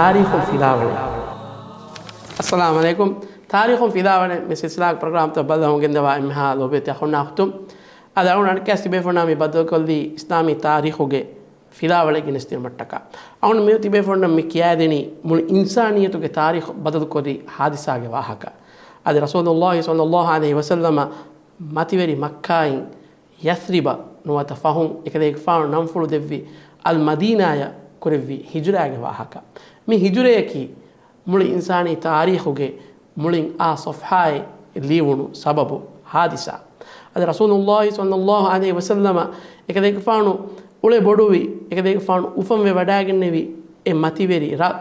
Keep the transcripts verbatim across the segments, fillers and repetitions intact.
ތާރީޚުން ފިލާވަޅެއް. އައްސަލާމު ޢަލައިކުމް. ތާރީޚުން ފިލާވަޅެއް މި ސިލްސިލާގެ ޕްރޮގްރާމްތައް ބައްލަވަމުން ގެންދަވާ އެންމެހާ ލޯބިވެތި އަޚުންނާ އުޚްތުން. އަދި އަޅުގަނޑު އަނެއްކާވެސް ތިބޭފުޅުންނާ މި ބައްދަލުކޮށްލީ އިސްލާމީ ތާރީޚުގެ ފިލާވަޅެއް ގެނެސްދިނުމަށްޓަކާ. އަޅުގަނޑު މިއޮތީ ތިބޭފުޅުންނަށް މި ކިޔާދިނީ މުޅި އިންސާނިއްޔަތުގެ ތާރީޚު ބަދަލުކުރި ހާދިސާގެ ވާހަކަ. އަދި ރަސޫލުﷲ ޞައްލަﷲ ޢަލައިހި ވަސައްލަމަ މަތިވެރި މައްކާއިން ޔަސްރިބަށް ނުވަތަ ފަހުން އެކަލޭގެފާނު ނަންފުޅު ދެއްވި އަލް މަދީނާޔަށް ކުރެއްވި ހިޖުރާގެ ވާހަކަ. މި ހިޖުރަޔަކީ މުޅި އިންސާނީ ތާރީޚުގެ މުޅިން އާ ޞަފްޙާއެއް ލިޔުވުނު ސަބަބު ހާދިސާ. އަދި ރަސޫލުﷲ ޞައްލަﷲ ޢަލައިހި ވަސައްލަމަ އެކަލޭގެފާނު އުޅެ ބޮޑުވި، އެކަލޭގެފާނު އުފަންވެ ވަޑައިގެންނެވި އެ މަތިވެރި ރަށް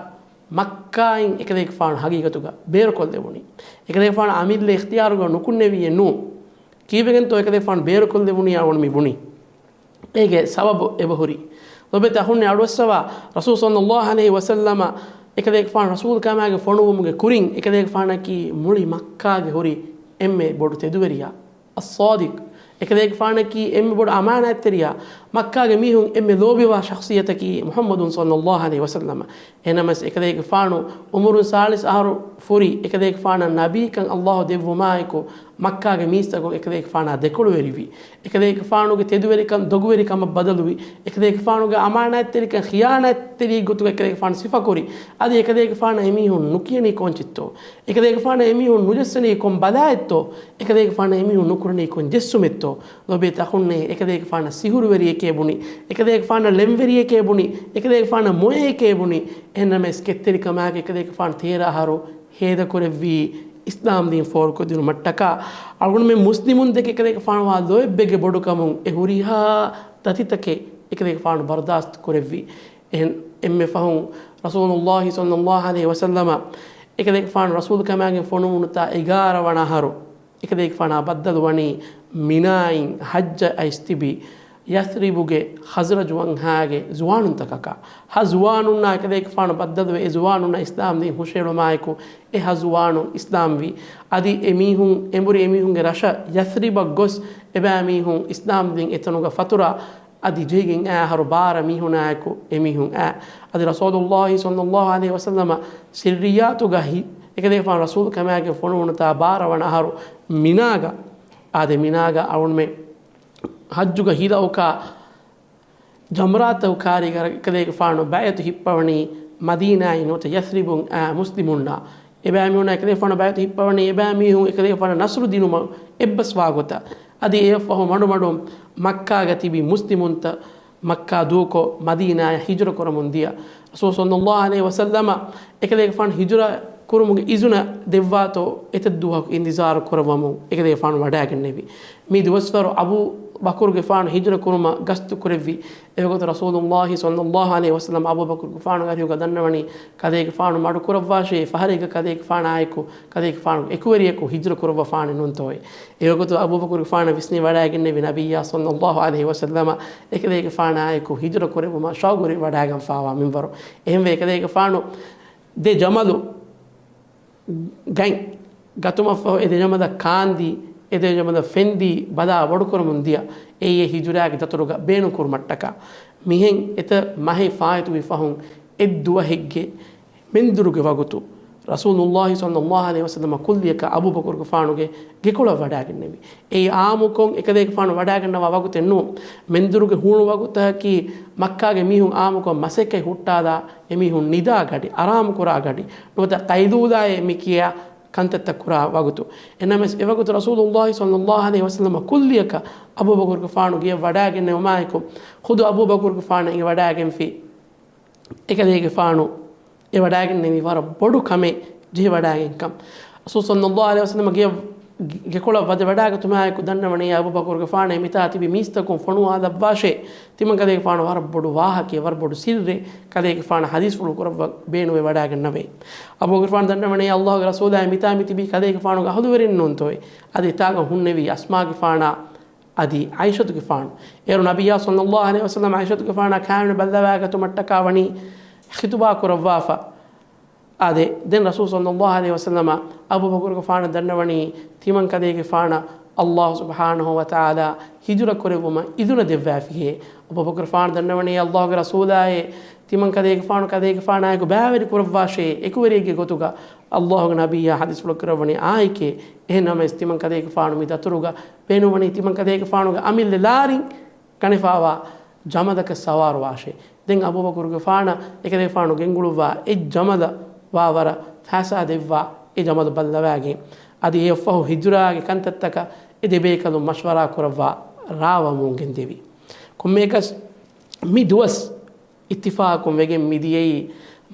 މައްކާއިން އެކަލޭގެފާނު ހަގީގަތުގަ ބޭރުކޮށްލެވުނީ. އެކަލޭގެފާނު އަމިއްލަ އިޚްތިޔާރުގަ ނުކުންނެވިއެއް ނޫން. ކީއްވެގެންތޯ އެކަލޭގެފާނު ބޭރުކޮށްލެވުނީ އަޅުގަނޑު މި ބުނީ. އޭގެ ސަބަބު އެބަހުރި. ލޯބިވެތި އަޚުންނޭ އަޑުއައްސަވާ، ރަސޫލު ޞައްލަﷲ ޢަލައިހި ވަސައްލަމަ އެކަލޭގެފާނު ރަސޫލު ކަމާގެ ފޮނުވުމުގެ ކުރިން އެކަލޭގެފާނަކީ މުޅި މައްކާގެ ހުރި އެންމެ ބޮޑު ތެދުވެރިޔާ. އައްޞާދިޤް. އެކަލޭގެފާނަކީ އެންމެ ބޮޑު އަމާނާތްތެރިޔާ. މައްކާގެ މީހުން އެންމެ ލޯބިވާ ޝަޚްޞިއްޔަތަކީ މުޙައްމަދު ޞައްލަﷲ ޢަލައިހި ވަސައްލަމަ. އެހެނަމަސް އެކަލޭގެފާނު އުމުރުން ސާޅީސް އަހަރު ފުރި އެކަލޭގެފާނަށް ނަބީކަން ﷲ ދެއްވުމާއެކު، މައްކާގެ މީސްތަކުން އެކަލޭގެފާނާ ދެކޮޅުވެރިވި. އެކަލޭގެފާނުގެ ތެދުވެރިކަން ދޮގުވެރިކަމަށް ބަދަލުވި. އެކަލޭގެފާނުގެ އަމާނާތްތެރިކަން ޚިޔާނާތްތެރި ގޮތުގަ އެކަލޭގެފާނު ސިފަކުރި. އަދި އެކަލޭގެފާނަށް އެމީހުން ނުކިޔަނީ ކޮންޗެއްތޯ؟ އެކަލޭގެފާނަށް އެމީހުން ނުޖައްސަނީ ކޮން ބަލާއެއްތޯ؟ އެކަލޭގެފާނަށް އެމީހުން ނުކުރަނީ ކޮން ޖެއްސުމެއްތޯ؟ ލޯބިވެތި އަޚުންނޭ، އެކަލޭގެފާނަށް ސިހުރުވެރިއެކޭ ބުނި. އެކަލޭގެފާނަށް ޅެންވެރިއެކޭ ބުނި. އެކަލޭގެފާނަށް މޮޔައެކޭ ބުނި. އެހެންނަމަވެސް ކެތްތެރިކަމާއެކު އެކަލޭގެފާނު ތޭރަ އަހަރު ހޭދަކުރެއްވީ އިސްލާމް ދީން ފޯރުކޮށްދިނުމަށްޓަކާ. އަޅުގަނޑުމެން މުސްލިމުން ދެކެ އެކަލޭގެފާނުވާ ލޯތްބެއްގެ ބޮޑުކަމުން އެ ހުރިހާ ދަތިތަކެއް އެކަލޭގެފާނު ބަރުދާސްތު ކުރެއްވި. އެހެން އެންމެ ފަހުން ރަސޫލުﷲ ޞައްލަﷲ ޢަލައިހި ވަސައްލަމަ އެކަލޭގެފާނު ރަސޫލު ކަމާގެން ފޮނުވުނުތާ އެގާރަ ވަނަ އަހަރު އެކަލޭގެފާނާ ބައްދަލުވަނީ މިނާއިން ޙައްޖަށް އައިސް ތިބި ޔަސްރިބުގެ ޚަޒްރަޖު ވަންހާގެ ޒުވާނުންތަކަކާ. ހަ ޒުވާނުންނާ އެކަލޭގެފާނު ބައްދަލުވެ އެ ޒުވާނުންނަށް އިސްލާމް ދީން ހުށައެޅުމާއެކު އެ ހަ ޒުވާނުން އިސްލާމްވި. އަދި އެ މީހުން އެނބުރި އެމީހުންގެ ރަށަށް ޔަސްރިބަށް ގޮސް އެބައިމީހުން އިސްލާމް ދީން އެތަނުގަ ފަތުރާ އަދި ޖެހިގެން އައި އަހަރު ބާރަ މީހުނާއެކު އެމީހުން އައި. އަދި ރަސޫލުﷲ ޞައްލަﷲ ޢަލައިހި ވަސައްލަމަ ސިއްރިއްޔާތުގަ ހި-، އެކަލޭގެފާނު ރަސޫލު ކަމާގެން ފޮނުވުނުތާ ބާރަ ވަނަ އަހަރު މިނާގަ، އާދެ، މިނާގަ އަޅުންމެ ޙައްޖުގަ ހިލައުކާ ޖަމްރާތައް ކާރީގަ އެކަލޭގެފާނު ބައިޢަތު ހިއްޕަވަނީ މަދީނާއިން ނުވަތަ ޔަސްރިބުން އައި މުސްލިމުންނާ. އެބައިމީހުންނާ އެކަލޭގެފާނު ބައިޢަތު ހިއްޕަވަނީ އެބައިމީހުން އެކަލޭގެފާނަށް ނަޞްރު ދިނުމަށް އެއްބަސްވާ ގޮތަށް. އަދި އެއަށްފަހު މަޑުމަޑުން މައްކާގަ ތިބި މުސްލިމުންތައް މައްކާ ދޫކޮށް، މަދީނާޔަށް ހިޖުރަ ކުރަމުން ދިޔަ. ރަސޫލު ޞައްލަﷲ ޢަލައިހި ވަސައްލަމަ އެކަލޭގެފާނު ހިޖުރަ ކުރުމުގެ އިޒުނަ ދެއްވާތޯ އެތައް ދުވަހަކު އިންތިޒާރު ކުރައްވަމުން އެކަލޭގެފާނު ވަޑައިގެންނެވި. މި ދުވަސްވަރު އަބޫ ބަކުރުގެފާނު ހިޖުރަ ކުރުމަށް ގަސްތު ކުރެއްވި. އެވަގުތު ރަސޫލުﷲ ޞައްލަﷲ ޢަލައިހި ވަސައްލަމަ އަބޫ ބަކުރުގެފާނު އަރިހުގަ ދަންނަވަނީ ކަލޭގެފާނު މަޑު ކުރައްވާށޭ، ފަހަރެއްގަ ކަލޭގެފާނާއެކު ކަލޭގެފާނުގެ އެކުވެރިޔަކު ހިޖުރަ ކުރައްވަފާނެ ނޫންތޯއޭ. އެވަގުތު އަބޫބަކުރުގެފާނަށް ވިސްނި ވަޑައިގެންނެވި ނަބިއްޔާ ޞައްލަﷲ ޢަލައިހި ވަސައްލަމަ އެކަލޭގެފާނާއެކު ހިޖުރަ ކުރެއްވުމަށް ޝައުގުވެރި ވަޑައިގަންފާވާ މިންވަރު. އެހެންވެ އެކަލޭގެފާނު ދެ ޖަމަލު ގަތް ގަތުމަށްފަހު އެ ދެ ޖަމަލަށް ކާންދީ، އެ ދެ ޖަމަލަށް ފެންދީ ބަލާ ވަޑުކުރަމުން ދިޔަ. އެއީ އެ ހިޖުރާގެ ދަތުރުގަ ބޭނުން ކުރުމަށްޓަކާ. މިހެން އެތައް މަހެއް ފާއިތުވި ފަހުން އެއްދުވަހެއްގެ މެންދުރުގެ ވަގުތު ރަސޫލުﷲ ޞައްލަﷲ ޢަލައިހި ވަސައްލަމަ ކުއްލިއަކަށް އަބޫބަކުރުގެފާނުގެ ގެކޮޅަށް ވަޑައިގެންނެވި. އެއީ އާއްމުކޮށް އެކަލޭގެފާނު ވަޑައިގަންނަވާ ވަގުތެއް ނޫން. މެންދުރުގެ ހޫނު ވަގުތަކީ މައްކާގެ މީހުން އާއްމުކޮށް މަސައްކަތް ހުއްޓާލާ އެމީހުން ނިދާ ގަޑި، އަރާމުކުރާ ގަޑި، ނުވަތަ ޤައިލޫލާއޭ މި ކިޔާ ކަންތައްތައް ކުރާ ވަގުތު. އެނަމެސް އެވަގުތު ރަސޫލުﷲ ޞައްލަﷲ ޢަލައިހި ވަސައްލަމަ ކުއްލިއަކަށް އަބޫބަކުރުގެފާނު ގެޔަށް ވަޑައިގެންނެވުމާއެކު، ޚުދު އަބޫބަކުރުގެފާނަށް އެނގިވަޑައިގެންފި އެކަލޭގެފާނު އެ ވަޑައިގެންނެވީ ވަރަށް ބޮޑު ކަމެއް ޖެހިވަޑައިގެންކަން. ރަސޫލު ޞައްލަﷲ ޢަލައިހި ވަސައްލަމަ ގެޔަށް ގެކޮޅަށް ވަދެ ވަޑައިގަތުމާއެކު ދަންނަވަނީ އަބޫބަކުރުގެފާނަށް މިތާ ތިބި މީސްތަކުން ފޮނުވާލައްވާށޭ. ތިމަންކަލޭގެފާނު ވަރަށް ބޮޑު ވާހަކައެއް، ވަރަށް ބޮޑު ސިއްރެއް ކަލޭގެފާނަށް ޙަދީޘްފުޅު ކުރައްވަ ބޭނުވެ ވަޑައިގަންނަވައި. އަބޫބަކުރުގެފާނު ދަންނަވަނީ ﷲގެ ރަސޫލާއޭ މިތާ މި ތިބީ ކަލޭގެފާނުގެ އަހުލުވެރިން ނޫންތޯއޭ. އަދި އެތާގަ ހުންނެވީ އަސްމާގެފާނާ އަދި ޢާއިޝަތުގެފާނު. އޭރު ނަބިއްޔާ ޞައްލަﷲ ޢަލައިހި ވަސައްލަމަ ޢާއިޝަތުގެފާނާ ކާވެނި ބައްލަވާގަތުމަށްޓަކާ ވަނީ ޚިޠުބާ ކުރައްވާފަ. އާދެ، ދެން ރަސޫލު ޞައްލަﷲ ޢަލައިހި ވަސައްލަމަ އަބޫބަކުރުގެފާނަށް ދަންނަވަނީ ތިމަންކަލޭގެފާނަށް ﷲ ސުބްޙާނަހޫ ވަތަޢާލާ ހިޖުރަ ކުރެއްވުމަށް އިޛުނަ ދެއްވާފިހޭ. އަބޫބަކުރުގެފާނަށް ދަންނަވަނީ ﷲގެ ރަސޫލާއޭ، ތިމަން ކަލޭގެފާނު ކަލޭގެފާނާއެކު ބައިވެރި ކުރައްވާށޭ، އެކުވެރިއެއްގެ ގޮތުގަ ﷲ ގެ ނަބިއްޔާ ޙަދީޘްފުޅު ކުރައްވަނީ އާއެކޭ. އެހެން ނަމަވެސް، ތިމަން ކަލޭގެފާނު މި ދަތުރުގަ ބޭނުންވަނީ ތިމަން ކަލޭގެފާނުގެ އަމިއްލަ ލާރިން ގަނެފާވާ ޖަމަލަކަށް ސަވާރުވާށޭ. ދެން އަބޫބަކުރުގެފާނަށް އެކަލޭގެފާނު ގެންގުޅުއްވާ އެއް ޖަމަލަށް ވާވަރަށް ފައިސާ ދެއްވާ، އެ ޖަމަލު ބައްލަވާގެން، އަދި އެއަށްފަހު ހިޖުރާގެ ކަންތައްތަކަށް އެ ދެބޭކަލުން މަޝްވަރާ ކުރައްވާ ރާވަމުން ގެންދެވި. ކޮންމެއަކަސް މި ދުވަސް އިއްތިފާޤުން ވެގެން މިދިޔައީ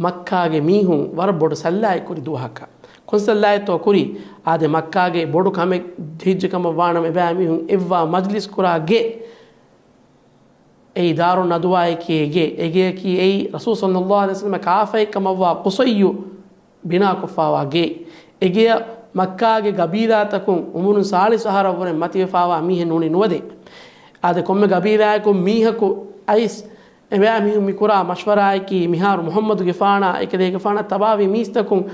މައްކާގެ މީހުން ވަރަށް ބޮޑު ސައްލާއެއް ކުރި ދުވަހަކަށް. ކޮން ސައްލާއެއްތޯ ކުރީ؟ އާދެ، މައްކާގެ ބޮޑު ކަމެއް ޖެހިއްޖެ ކަމަށް ވާނަމަ، އެބައިމީހުން އެއްވާ މަޖްލިސް ކުރާ ގެ، އެއީ ދާރު ނަދުވާއެކޭ ގެ، އެގެއަކީ އެއީ ރަސޫލު ޞައްލައްލާހު ޢަލައިހި ވަސައްލަމަ ކާފައެއް ކަމަށްވާ ޤުޞައްޔު ބިނާކޮށްފާވާ ގެ. އެގެއަށް މައްކާގެ ގަބީލާތަކުން އުމުރުން ސާޅީސް އަހަރަށްވުރެ މަތިވެފާވާ މީހެއް ނޫނީ ނުވަދެ. އާދެ، ކޮންމެ ގަބީލާއަކުން މީހަކު އައިސް، އެބައިމީހުން މިކުރާ މަޝްވަރާއަކީ، މިހާރު މުޙައްމަދުގެފާނާ އެކަލޭގެފާނަށް ތަބާވި މީސްތަކުން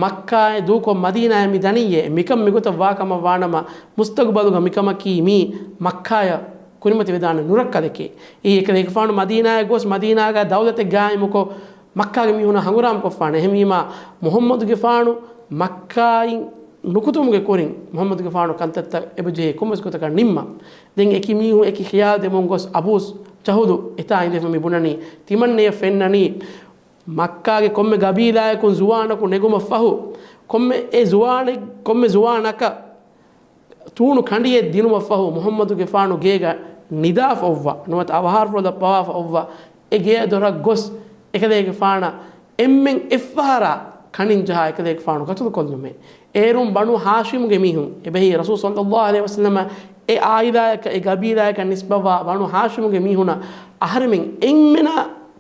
މައްކާއެއް ދޫކޮށް މަދީނާއެއް މި ދަނިއްޔޭ، މިކަން މިގޮތަށް ވާކަމަށް ވާނަމަ، މުސްތަގުބަލުގަ މިކަމަކީ މީ މައްކާޔަށް ކުރިމަތިވެދާނެ ނުރައްކަލެކޭ. އެއީ އެކަލޭގެފާނު މަދީނާއަށް ގޮސް، މަދީނާގަ ދައުލަތެއް ގާއިމުކޮށް، މައްކާގެ މީހުންނާ ހަނގުރާމަކޮށްފާނެ. އެހެންވީމާ، މުޙައްމަދުގެފާނު މައްކާއިން ނުކުތުމުގެ ކުރިން، މުޙައްމަދުގެފާނު ކަންތައްތައް އެބަޖެހޭ ކޮންމެސް ގޮތަކަށް ނިންމަ. ދެން އެކި މީހުން އެކި ޚިޔާލް ދެމުން ގޮސް، އަބޫ ޖަހުލު އެތާ އިނދެފަ މި ބުނަނީ، ތިމަންނެޔަށް ފެންނަނީ، މައްކާގެ ކޮންމެ ގަބީލާއަކުން ޒުވާނަކު ނެގުމަށްފަހު، ކޮންމެ އެ ޒުވާނެއް، ކޮންމެ ޒުވާނަކަށް ތޫނު ކަނޑިއެއް ދިނުމަށްފަހު، މުޙައްމަދުގެފާނު ގޭގަ ނިދާފަ އޮއްވާ، ނުވަތަ އަވަހާރަފުޅު ދައްޕަވާފަ އޮއްވާ، އެ ގެއަށް ދޮރަށް ގޮސް، އެކަލޭގެފާނަށް އެންމެން އެއްފަހަރާ ކަނޑިން ޖަހާ އެކަލޭގެފާނު ގަތުލުކޮށްލުމޭ. އޭރުން ބަނޫ ހާޝިމުގެ މީހުން، އެބަހީ ރަސޫލު ޞައްލައްލާހު ޢަލައިހި ވަސައްލަމަ އެ ޢާއިލާއަކަށް، އެ ގަބީލާއަކަށް ނިސްބަތްވާ ބަނޫ ހާޝިމުގެ މީހުނަށް އަހަރެމެން އެންމެނާ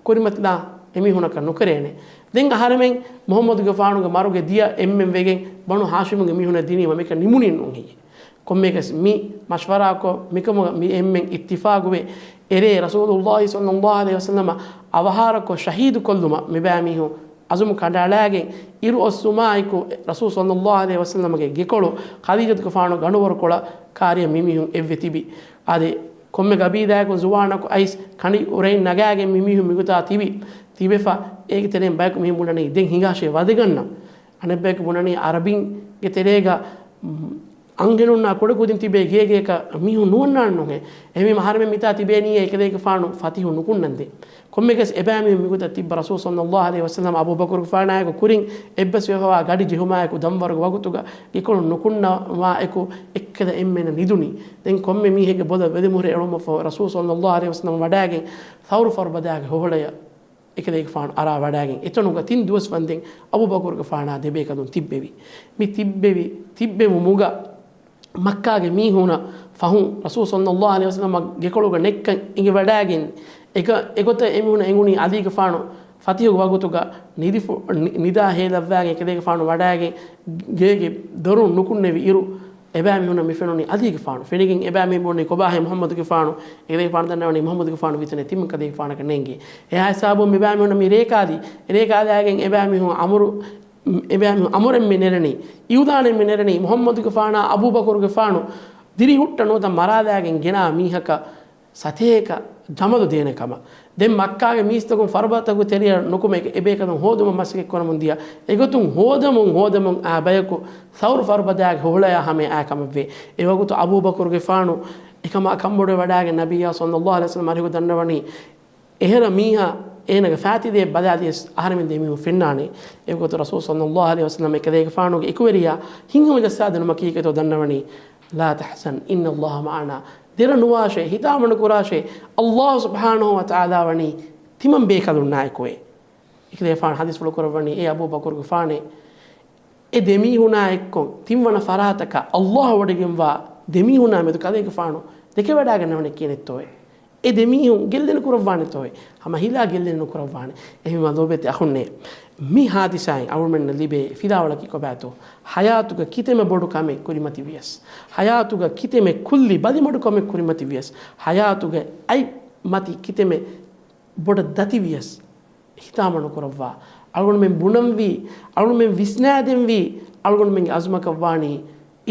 ކުރިމަތިލާ އެމީހުނަކަށް ނުކެރޭނެ. ދެން އަހަރެމެން މުޙައްމަދުގެފާނުގެ މަރުގެ ދިޔަ އެންމެން ވެގެން ބަނޫ ހާޝިމުގެ މީހުނަށް ދިނީމަ މިކަން ނިމުނީން ނޫން ހެއްޔެ؟ ކޮންމެއަކަސް މި މަޝްވަރާކޮށް، މިކަމަށް މި އެންމެން އިއްތިފާގުވެ، އެރޭ ރަސޫލުއްލާހި ޞައްލައްލާހު ޢަލައިހި ވަސައްލަމަ އަވަހާރަކޮށް ޝަހީދުކޮށްލުމަށް މިބައިމީހުން އަޒުމު ކަނޑައަޅާގެން އިރު އޮއްސުމާއެކު، ރަސޫލު ޞައްލައްލާހު ޢަލައިހި ވަސައްލަމަގެ ގެކޮޅު ޚަދީޖަތުގެފާނު ގަނޑުވަރުކޮޅަށް ކާރިޔަށް މިމީހުން އެއްވެ ތިބި. އާދެ، ކޮންމެ ގަބީލާއަކުން ޒުވާނަކު އައިސް ކަނޑި އުރައިން ނަގާގެން މިމީހުން މިގޮތާ ތިބި، ތިބެފަ، އޭގެ ތެރެއިން ބަޔަކު މިހެން ބުނަނީ، ދެން ހިނގާށޭ ވަދެގަންނަން. އަނެއްބަޔަކު ބުނަނީ، އަރަބިންގެ ތެރޭގަ އަންހެނުންނާ ކުޑަކުދިން ތިބޭ ގޭގޭކަށް މީހުން ނުވަންނާނެ ނޫނޭ. އެހެންވީމަ އަހަރެމެން މިތާ ތިބޭނީއޭ އެކަލޭގެފާނު ފަތިހު ނުކުންނަންދެން. ކޮންމެއަކަސް އެބައިމީހުން މިގޮތަށް ތިއްބަ ރަސޫލު ޞައްލައްލާހު ޢަލައިހި ވަސައްލަމަ އަބޫބަކުރުގެފާނާއެކު ކުރިން އެއްބަސްވެފަވާ ގަޑި ޖެހުމާއެކު ދަންވަރުގެ ވަގުތުގަ ގެކޮޅު ނުކުންނަވާއެކު އެއްކަލަ އެންމެންނަށް ނިދުނީ. ދެން ކޮންމެ މީހެއްގެ ބޮލަށް ވެލިމުހުރި އެޅުމަށްފަހު ރަސޫލު ޞައްލައްލާހު ޢަލައިހި ވަސައްލަމަ ވަޑާގެން ޘައުރު ފަރުބަދާގެ ހޮހޮޅަޔަށް އެކަލޭގެފާނު އަރާ ވަޑާގެން އެތަނުގަ ތިން ދުވަސް ވަންދެން އަބޫބަކުރުގެފާނާ ދެބޭކަލުން ތިއްބެވި. މި ތިއްބެވި، ތިއްބެވުމުގަ މައްކާގެ މީހުނަށް ފަހުން ރަސޫލު ޞައްލައްލާހު ޢަލައިހި ވަސައްލަމަ ގެކޮޅުގަ ނެއްކަން އެނގިވަޑާގެން، އެގަ-، އެގޮތަށް އެމީހުނަށް އެނގުނީ އަލީގެފާނު ފަތިހުގެ ވަގުތުގަ ނިދިފު-، ނި-، ނިދާ ހޭލައްވާގެން އެކަލޭގެފާނު ވަޑާގެން ގޭގެ ދޮރުން ނުކުންނެވި އިރު، އެބައިމީހުނަށް މި ފެނުނީ އަލީގެފާނު. ފެނިގެން އެބައިމީހުން ބުނީ ކޮބާހޭ މުޙައްމަދުގެފާނު؟ އެކަލޭގެފާނު ދަންނަވަނީ މުޙައްމަދުގެފާނު ވިތުނެއް ތިމަން ކަލޭގެފާނަކަށް ނޭނގޭ. އެހާ ހިސާބުން މިބައިމީހުނަށް މި ރޭކާލި، ރޭކާލާގެން އެބައިމީހުން އަމުރު، އެބައިމީހުން އަމުރެއް މި ނެރެނީ، އިއުލާނެއް މި ނެރެނީ، މުޙައްމަދުގެފާނާ އަބޫބަކުރުގެފާނު ދިރިހުއްޓަ ނުވަތަ މަރާލާގެން ގެނާ މީހަކަށް ސަތޭކަ ޖަމަލު ދޭނެ ކަމަށް. ދެން މައްކާގެ މީސްތަކުން ފަރުބަތަކު ތެރެއަށް ނުކުމެ އެބޭކަލުން ހޯދުމަށް މަސައްކަތް ކުރަމުން ދިޔަ. އެގޮތުން ހޯދަމުން ހޯދަމުން އާ ބަޔަކު ސައުރު ފަރުބަދާގެ ހޮހޮޅަޔާ ހަމަޔަށް އާ ކަމަށްވޭ. އެވަގުތު އަބޫބަކުރުގެފާނު އެކަމާ ކަންބޮޑުވެ ވަޑާގެން ނަބިއްޔާ ޞައްލައްލާހު ޢަލައިހި ވަސައްލަމަ އަރިހު ދަންނަވަނީ، އެހެރަ މީހާ އޭނަގެ ފައިތިލައެއް ބަލާލިޔަސް އަހަރެމެން ދެމީހުން ފެންނާނެ. އެވަގުތު ރަސޫލު ޞައްލައްލާހު ޢަލައިހި ވަސައްލަމަ އެކަލޭގެފާނުގެ އެކުވެރިޔާ ހިތްހަމަޖައްސާދިނުމަކީ ކިތޯ ދަންނަވަނީ، لا تحزن إن الله معنا. ދެރަ ނުވާށޭ، ހިތާމަނުކުރާށޭ، ﷲ ސުބްޙާނަހޫ ވަތަޢާލާ ވަނީ ތިމަން ބޭކަލުންނާއެކުއޭ. އެކަލޭގެފާނު ޙަދީޘްފުޅު ކުރައްވަނީ، އޭ އަބޫބަކުރުގެފާނޭ، އެ ދެމީހުނާ އެއްކޮށް ތިންވަނަ ފަރާތަކަށް ﷲ ވޮޑިގެންވާ ދެމީހުނާ މެދު ކަލޭގެފާނު ދެކެވަޑާގަންނަވަނީ ކިހިނެއްތޯއޭ؟ އެ ދެމީހުން ގެއްލެން ކުރައްވާނެތޯއޭ؟ ހަމަ ހިލާ ގެއްލެން ނުކުރައްވާނެ. އެހެންވީމާ ލޯބިވެތި އަޚުންނޭ، މި ޙާދިސާއިން އަޅުގަނޑުމެންނަށް ލިބޭ ފިލާވަޅަކީ ކޮބާތޯ؟ ޙަޔާތުގަ ކިތަންމެ ބޮޑު ކަމެއް ކުރިމަތިވިޔަސް، ޙަޔާތުގަ ކިތަންމެ ކުއްލި ބަލިމަޑު ކަމެއް ކުރިމަތިވިޔަސް، ޙަޔާތުގަ އަތް މަތި ކިތަންމެ ބޮޑަށް ދަތިވިޔަސް، ހިތާމަނުކުރައްވާ. އަޅުގަނޑުމެން ބުނަންވީ، އަޅުގަނޑުމެން ވިސްނާދެންވީ، އަޅުގަނޑުމެންގެ އަޒުމަކަށްވާނީ،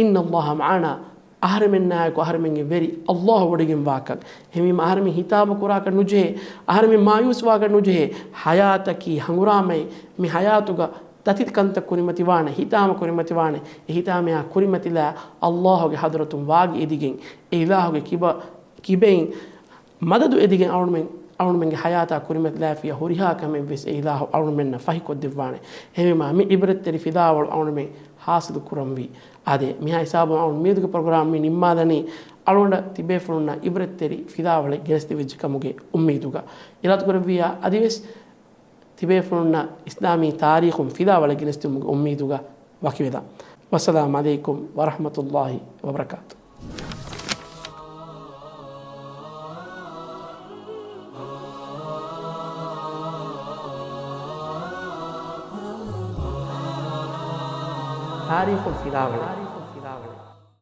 إن الله معنا، އަހަރެމެންނާއެކު އަހަރެމެންގެ ވެރި އައްލާހު ވޮޑިގެންވާކަން. އެހެންވީމަ އަހަރެމެން ހިތާމަކުރާކަށް ނުޖެހޭ، އަހަރެމެން މާޔޫސްވާކަށް ނުޖެހޭ. ހަޔާތަކީ ހަނގުރާމައެއް. މި ހަޔާތުގަ ދަތި ކަންތައް ކުރިމަތިވާނެ، ހިތާމަ ކުރިމަތިވާނެ. އެ ހިތާމަޔާ ކުރިމަތިލާ އައްލާހުގެ ޙަޟްރަތުން ވާގި އެދިގެން، އެ އިލާހުގެ ކިބަ-، ކިބައިން މަދަދު އެދިގެން އަޅުމެން، އަޅުމެންގެ ހަޔާތާ ކުރިމަތިލާފިޔާ ހުރިހާ ކަމެއްވެސް އެ އިލާހު އަޅުމެންނަށް ފަހިކޮށްދެއްވާނެ. އެހެންވީމަ މި ޢިބްރަތްތެރި ފިލާވަޅު އަޅުމެން ޙާޞިލު ކުރަންވީ. އާދެ، މިހާ ހިސާބުން އަޅުން މިއަދުގެ ޕްރޮގްރާމް މި ނިންމާލަނީ، އަޅުގަނޑަށް ތިބޭފުޅުންނަށް ޢިބްރަތްތެރި ފިލާވަޅެއް ގެނެސްދެވިއްޖެ ކަމުގެ އުއްމީދުގަ. އިރާދަކުރެއްވިއްޔާ އަދިވެސް ތިބޭފުޅުންނަށް އިސްލާމީ ތާރީޚުން ފިލާވަޅެއް ގެނެސްދިއުމުގެ އުއްމީދުގަ ވަކިވެލާ. ވައްސަލާމް ޢަލައިކުމް ވަރަޙްމަތުﷲި ވަބަރަކާތު. ތާރީޚުން ފިލާވަޅެއް.